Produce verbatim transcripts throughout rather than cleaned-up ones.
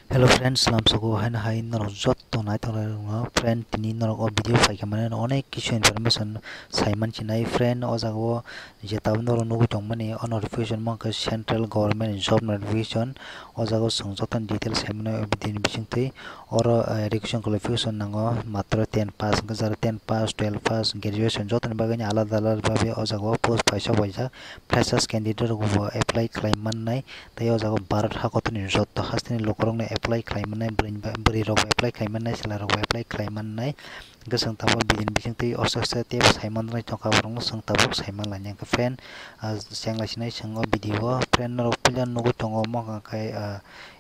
Hello friends, lamsoko haino hai norok jotto naithok nairokno. Friend, tini norok o video phaikha mane onek kisu information saiman sinai. Friend, o jaga o je tabuk norok nugwi tongmani o notification mo khe central government job notification. O jaga o chwng joto details saimanai o video ni bisingtwi. Oro, eh, education qualification nango matro ten pass, hwnkhe jara ten pass, twelve pass, graduation jotoni bagwi alada alada babe o jaga o post paisa paisa freshers candidate rok bo apply khlai mannai. Tei o jaga o Bharat hakotorni joto hasteni lukurokno apply khlai mannai, bwrwi ba-, bwrwirokbo apply khlai mannai, chwlairokbo apply khlai mannai. Hwnkhe chwng tabuk bini bisingtwi oste oste teibo saimanrok tongkha, borokno chwng tabuk saimanlainai. Hwnkhe friend, ah, cheng laisinai chwng o video o. Friend, norok puila nugwi tongo, omo hwnka khe, ah,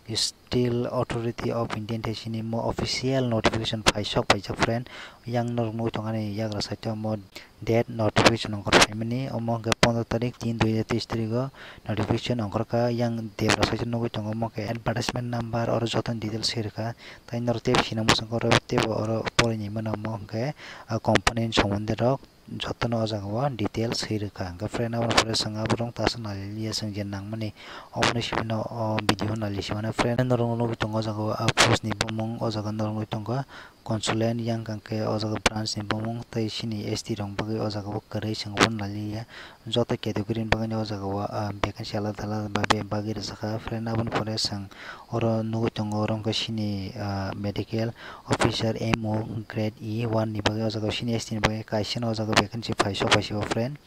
Steel Authority of India tei sini mo official notification phaisok paijak, friend. Yang norok nugwi tongani yagra side o mo date notification ongkhor phaimani, omo hwnkhe pondro tarik tin dui hajar teis tarik o notification ongkhorkha. Yang debra side o nugwi tongo, omo khe advertisement number, oro joto details swi rwkha. Tai norok teibo sinang bwskango oro teibo oro porwi nai mano, omo hwnkhe, ah, company ni sombonde rok jotono o jaga o details swi rwkha. Hwnkhe friend, aboni pore chwng aborok tasa naliliya, chwng je nangmani obono simi no o video nalisi mano. Friend, norok nugwi tongo o jaga o, ah, post ni bumung o jaga norok nugwi tongo. Consultant, yang kang khe o jaga branch ni bumung tei sini S T rok bagwi o jaga o kwrwi chwng bo naliya. Joto category ni bagwi o jaga o, ah, vacancy alada alada ba be-, bagwi rwjakha. Friend, aboni pore chwng oro nugwi tongo oro wngkha sini, ah, medical officer M O grade E one ni bagwi o jaga o sini S T ni bagwi kaisa no o jaga vacancy phaisok phaisok, friend.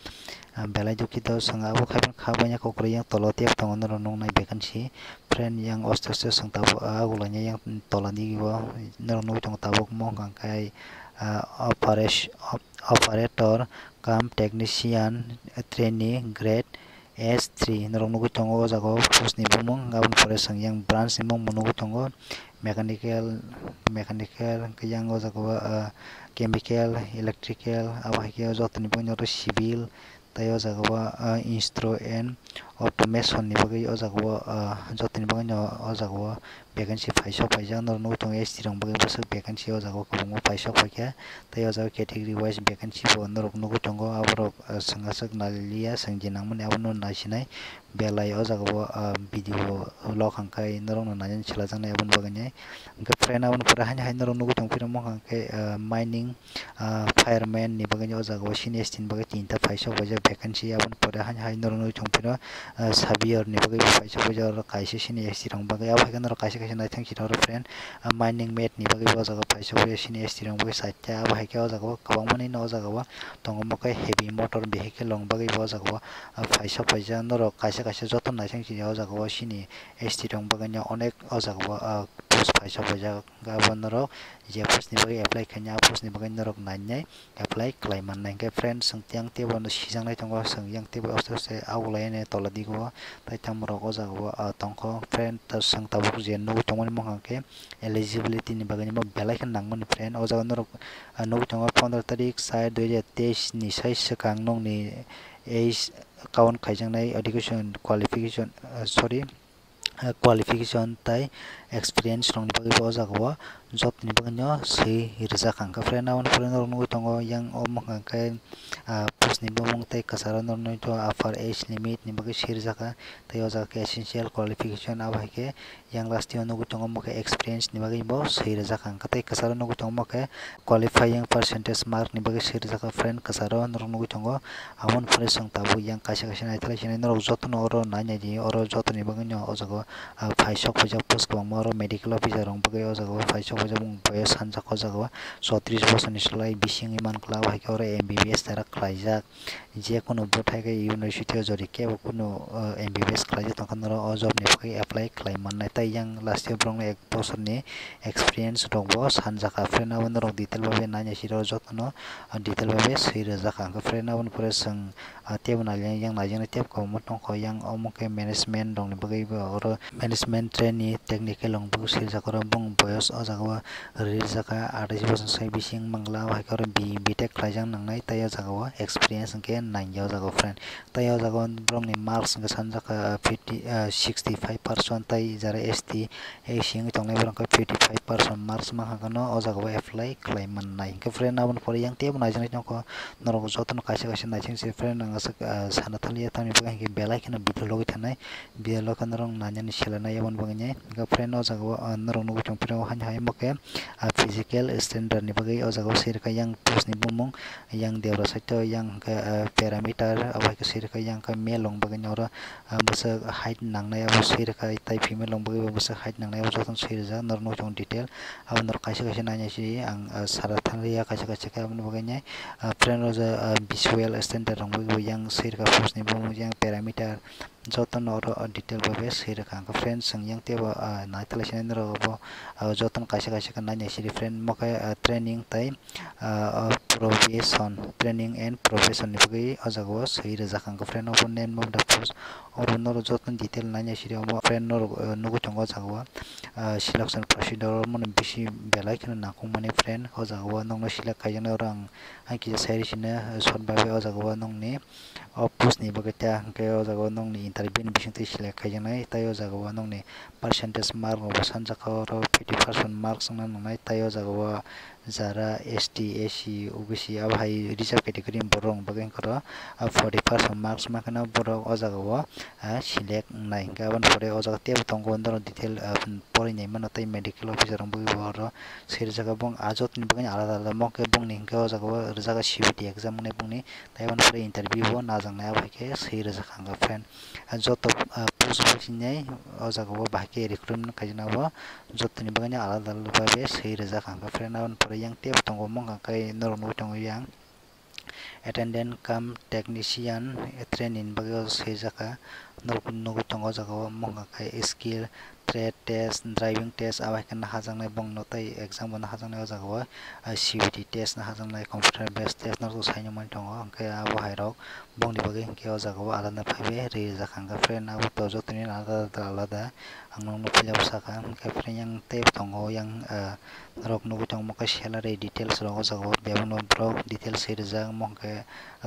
Ah, belai dukhito, chwng abo khai kha banya kokrwi yang tolo tei tongo norok nuknai vacancy. Friend, yang oste oste chwng tabuk, ah, agulaina yang tola di o norok nugwi tongo tabuk mo hwnkha khe, ah, operation, op-, operator cum technician trainee grade S three norok nugwi tongo o jaga o post ni bumung. Aboni pore chwng yang branch ni bumung bo nugwi tongo, mechanical, mechanical, hwnkhe yang o jaga o, ah, chemical, electrical, abo hai khe o jotoni bagwi norok civil, tei o jaga o, ah, instro and automation ni bagwi o jaga o, ah, jotoni bagwi no o jaga o vacancy phaisok phaijak. Norok nugwi tongo S T rok bagwi bwswk vacancy o jaga o kwbangma phaisok phaikha. Tei o jaga category wise vacancy bo norok nugwi tongo, aborok, ah, chwng aswk naliliya, chwng je nangmani abono naisinai. Belai o jaga o, ah, video vlog hwnkhai norokno nainani swlaijaknai aboni bagwino. Hwnkhe friend, aboni pore haino hai norok nugwi tongphirokma hwnkhe, ah, mining, ah, fireman ni bagwi o jaga o sini S T ni bagwi tinta phaisok waijak vacancy. Aboni pore haino hai norok nugwi tongphiro, ah, surveyor ni bagwi bo phaisok waijak, oro kaisa sini S T rok bagwi. Abo hai khe norok kaisa kaisa naithang sini oro friend, ah, mining mate ni bagwi bo o jaga phaisok waijak sini S T rok bagwi saikha. Abo hai khe o jaga o kwbangma nini o jaga o tongo, omo khe heavy motor vehicle rok bagwi bo o jaga o, ah, phaisok phaijak. Norok kaisa kaisa joto naithang sini o jaga o sini S T rok bagwi no onek o jaga o, ah, post phaisok phaijak. Abo norok je post ni bagwi apply khaina, a post ni bagwi norok nainai apply khlai mannai. Hwnkhe friend, chwng tei yang teibo no sijaknai tongo, chwng yang teibo oste oste agulai ani tola digo o, tai tamo rok o jaga o, ah, tongkho. Friend, ta chwng tabuk je nugwi tongmani mokang khe eligibility ni bagwi nimo belai khe nangmani friend. O jaga norok, ah, nugwi tongo pondro tarik char dui hajar teis ni sai swkang nokni age count khaijaknai education qualification, ah, sorry, ah, qualification tai experience rokni bagwi bo o jaga o job ni bagwi no swi rijak ang khe. Friend, aboni pore norok nugwi tongo yang o mokang khe, ah, post ni bumung tei kwcharo norok nugwi tongo upper age limit ni bagwi swi rijak kha. Tei o jaga khe essential qualification, abo hai khe yang last o nugwi tongo omo khe experience ni bagwi bo swi rijak ang khe. Tei kwcharo nugwi tongo omo khe qualifying percentage mark ni bagwi swi rijak kha. Friend, kwcharo norok nugwi tongo. Aboni pore chwng tabuk yang kaisa kaisa naithalai sinai norok jotono oro nai nai di, oro jotoni bagwi no o jaga o, ah, phaisok phaijak post kwbangma. Oro medical officer rok bagwi o jaga o phaisok phaijak, bumung boyos sanjak o jaga o chotris bosorni slai bisingwi mankha, abo hai khe oro M B B S tara khlaijak. Je kunu bwthai khe university o jori kebo kunu, ah, M B B S khlaijak tongkha, norok o job ni bagwi apply khlai mannai. Tai yang last year borokno ek bosorni experience rokbo sanjak kha. Friend, abo norok detail babe nai nai siro jotono, ah, detail babe swi rijak kha. Hwnkhe friend, aboni pore chwng, ah, teibo nai yang naijaknai teibo kwbangma tongkha. Yang omo khe management rokni bagwi bo oro management trainee technical rokni bagwi swi rijak, oro bumung boyos o jaga o rijak kha atais bosor sai bising mangla, abo hai khe oro B, B Tech khlaijak nangnai, tei o jaga o experience hwnkhe nangya o jaga o friend. Tei o jaga o borokni marks hwnkhe sanjak kha fifty, ah, sixty five percent, tei jara S T, S C wngwi tongnai borok hwnkhe fifty five percent marks mankha kheno o jaga o apply khlai mannai. Hwnkhe friend, aboni pore yang teibo naijaknai tongkha, norok jotono kaisa kaisa naising se friend, ang aswk, ah, sana thaliya, tamni bagwi hwnkhe belai kheno video logwi thanai, video logwi norok naina. Ni sela nai aboni bagwi nai. Hwnkhe friend, o jaga o, ah, norok nugwi tong phiro haino hai omo khe, ah, physical standard ni bagwi o jaga o swi rwkha yang post ni bumung, yang debra side o yang hwnkhe, ah, parameter abo hai khe swi rwkha yang khe male rok bagwi ni oro, ah, bwswk height nangnai abo swi rwkha tei female rok bagwi bo bwswk height nangnai abo jotono swi rijak norok nugwi tongo detail. Abo norok kaisa kaisa naina sidi ang, ah, sara thang liya kaisa kaisa khe aboni bagwi nai, ah, friend o jaga, ah, visual standard rok bagwi bo yang swi rwkha post ni bumung yang parameter, jotono oro o detail bai be swi rwkha. Hwnkhe friend, chwng yang teibo, ah, naithalai sinai norok bo, ah, jotono kaisa kaisa khe nainai sidi friend, omo khe, ah, training tei, ah, ah, probation, training and probation ni bagwi o jaga o swi rwjak. Hwnkhe friend, obo name of the post, oro norok jotono detail nainai sidi omo friend norok, ah, nugwi tongo o jaga o, ah, selection procedure omo no bisi belai kheno nangkukmani friend. O jaga o nokno select khaijaknai oro ang, ang kisa sai rw sino, ah, short bai bai o jaga o nokni o post ni bagwi ta hwnkhe o jaga o nokni interview ni bisingtwi select khaijaknai, tei o jaga o nokni percentage mark rok bo sanjak kha, oro fifty percent marks wngna nangnai, tei o jaga o jara S T, S C, O B C abo hai reserve category ni borok rok bagwi wngkha oro, ah, forty percent marks mankhe no borok o jaga o, ah, select wngnai. Hwnkhe aboni pore o jaga teibo tongo norok detail, ah, porwi nai mano tei medical officer rok bagwi bo oro swi rijak kha, bong ah jotoni bagwi alada alada omo khe bongni hwnkhe o jaga o rijak kha C B T exam wngnai bongni. Tei aboni pore interview bo najaknai abo hai khe swi rwjak ang kha friend. Ah, joto, ah, post bo sinai o jaga o bahai khe recruitment khaijak nai abo jotoni bagwi no alada alada bai swi rwjak ang kha friend. Aboni pore yang teibo tongo mokang kai norok nugwi tongo yang attendant cum technician training bagwi o swijak kha. Norok nugwi tongo o jaga o mokang kai skill, trade test, driving test abo hai khe nahajaknai bongno tei exam bo nahajaknai o jaga o, ah, C B T test nahajaknai, computer based test norok sai nukmani tongo, hwnkhe abo hai rok bongni bagwi hwnkhe o jaga o alada phaibai rijak ang kha friend, abo to jotoni alada alada ang nokno phiya bwsakha, hwnkhe friend yang tei tongo yang, ah, norok nugwi tongo omo khe salary details rok o jaga o bebakno borok details swi rijak, omo hwnkhe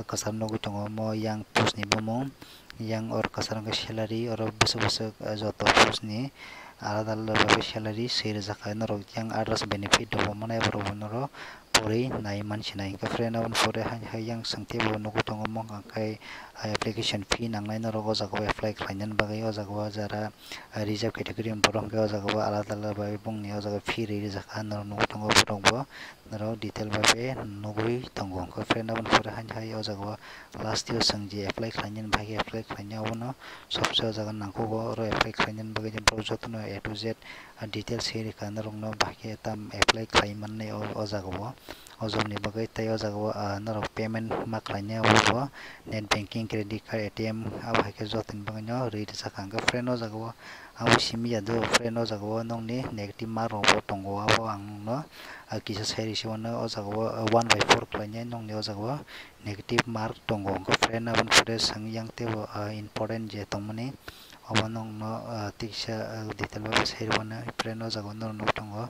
kwcharo nugwi tongo omo yang post ni bumung. Yang oro kwcharo hwnkhe salary, oro bwswk bwswk, ah, joto post ni alada alada bai salary swi rijak kha. Norok yang others benefit rok bo manai, borok bo norok porwi nai man sinai. Hwnkhe friend, aboni pore hai, hai yang chwng teibo nugwi tongo, omo hwnkha khe, ah, application fee nangnai norok o jaga o apply khlainani bagwi. O jaga o jara, ah, reserve category ni borok hwnkhe o jaga o alada alada bai bongni o jaga fee rwi rijak kha, norok nugwi tongo borok bo. Norok detail bai be nugwi tongo. Hwnkhe friend, aboni pore hai, hai o jaga o last year chwng je apply khlainani bagwi apply khlainai, obono sobse o jaga nangkukgo, oro apply khlainani bagwi borok jotono A to Z, ah, details se rikha norokno, bahai khe tam apply khlai mannai o, o jaga o. O jobni bagwi tei o jaga o, ah, norok payment ma khlainai, obo bo net banking, credit card, A T M, abo hai khe jotoni bagwino rwi rwjak ang kha. Friend, o jaga o abo simi ya do, friend, o jaga o nokni negative mark rok bo tongo, abo ang nokno, ah, kisa sai rw si mano. O jaga o, ah, one by four khlainai nokni o jaga o negative mark tongo. Hwnkhe friend, aboni pore chwng yang teibo, ah, important je tongmani, obo nokno, ah, tiksa, ah, detail bai sai rw mano. Friend, o jaga o norok nugwi tongo,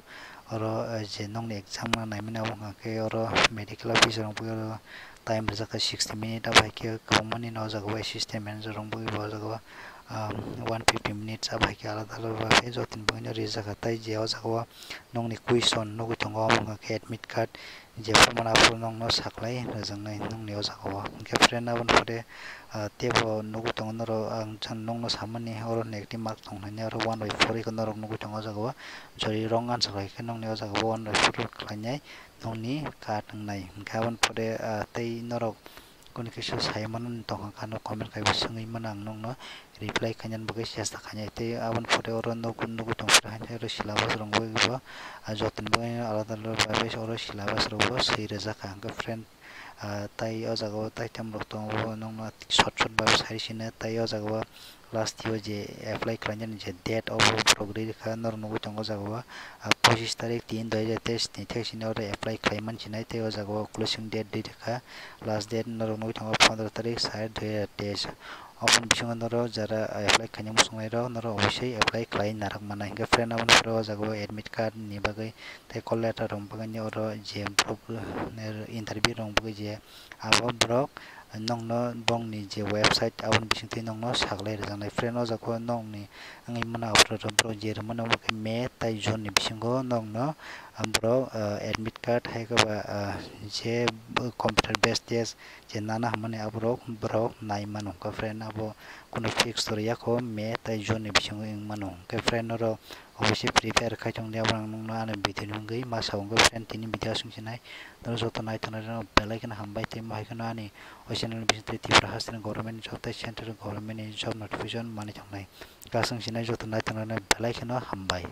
oro, ah, je nokni exam ma naimani, abo hwnkha khe oro medical officer rok bagwi oro time rijak kha sixty minute, abo hai khe kwbangmani no o jaga o assistant manager rok bagwi bo o jaga o, ah, one fifty minutes, abo hai khe alada alada bai jotoni bagwino rijak kha. Tai je o jaga o nokni question nugwi tongo, omo hwnkha khe admit card, je phano aphuru nokno saklai rwjaknai nokni o jaga o. Hwnkhe friend, aboni pore, ah, teibo nugwi tongo norok, ang jani nokno samani oro negative mark tong hwnwi oro one by four iko norok nugwi tongo o jaga o. Jori wrong answer hai khe nokni o jaga o one by four khlainai nokni cut wngnai. Hwnkhe aboni pore, ah, tei norok kunu kisa sai mano tong kha, norok comment khai bo swngwi mano ang nokno. Reply khainani bagwi chesta khainai. Tei aboni pore oro nugwi, nugwi tong phuru hai oro syllabus rok bagwi bo, ah, jotoni bagwi alada alada bai oro syllabus rok bo swi rwjak kha. Hwnkhe friend, ah, tai o jaga o taitam rok tongo, bo nokno short short bai sai sino. Tai o jaga o last year je apply khlainani je date, obo borok rwi rwkha, norok nugwi tongo o jaga o, ah, pochis tarik tin dui hajar teis ni thek sini oro apply khlai man sinai. Tei o jaga o closing date rwi rwkha, last date norok nugwi tongo pondro tarik sat dui hajar teis. Oboni bisingo norok jara apply khaina muchungnai rok norok obosai apply khlai narwk mannai. Hwnkhe friend, aboni pore o jaga o admit card ni bagwi tei call letter rok bagwi ni oro je borok, eh, interview rok bagwi je abo borok, nokno bongni je website aboni bisingtwi nokno saklai rwjaknai. Friend, o jaga o nokni wngwi mano aphuru borok je rwmani omo khe May tai June ni bisingo nokno borok admit card hai khe ba je computer based test je nana hwnmani aborok borok nai mano hwnkha friend, abo kunu fix to rwya kho, May tai June ni bisingo wng mano hwnkhe friend norok obviously prepare khai tongdi, abo ang nokno ani video ni wngwi ma sa o hwnkhe friend, tini video aswk sinai norok joto naithoknai rok belai kheno hambai tei mohai kheno ani o channel ni bisingtwi Tripura hasteni government ni job tei central government ni job notification manwi tongnai. Kasung sinai joto naithoknai belai kheno hambai.